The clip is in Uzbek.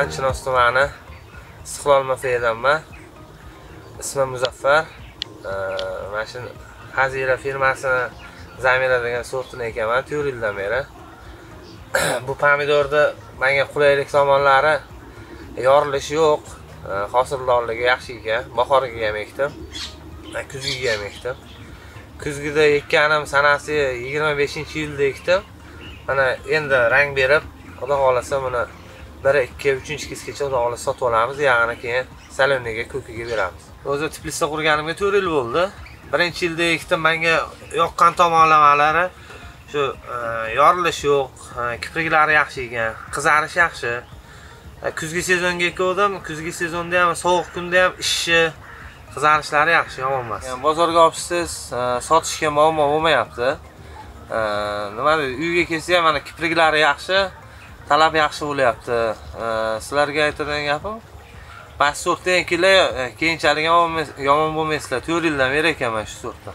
Man Chinoz tumani Istiqlol MFdanman. Ismim Muzaffar. Mana shu Xazira firmasini Zamira degan sortini ekaman 4 yildan beri. Bu pomidorda menga qulaylik tomonlari yorilishi yo'q, hosildorligi yaxshi ekan. Bahorgiga ham ekdim, kuzgiga ham ekdim. Kuzgida ekkanim sanasi 25-iyulda ekdim. Mana endi rang berib, Xudo xolasa buni 1, 2, 3-kesgacha Xudo xolasa sotib olamiz, ya'ni keyin salonniga, ko'kiga beramiz. O'zi teplitsa qurganimga 4 yil bo'ldi. Birinchi yilda ekdim, menga yoqqan tomonlamalari shu yorilish yo'q, kipriklari yaxshi ekan, qizarish yaxshi. Kuzgi sezonga ekdim, kuzgi sezonda ham sovuq kunda ham ishi, qizarishlari yaxshi, yomon emas. Bozorga olib chiqsangiz, sotishga muammo bo'lmayapti. Nima deydi, uyga kelsa ham mana kipriklari yaxshi, talab yaxshi bo'lyapti. Sizlarga aytadigan gapim, bas sortdan keyin keyinchalik yomon bo'lmaysizlar. 4 yildan beri ekanman shu sortda.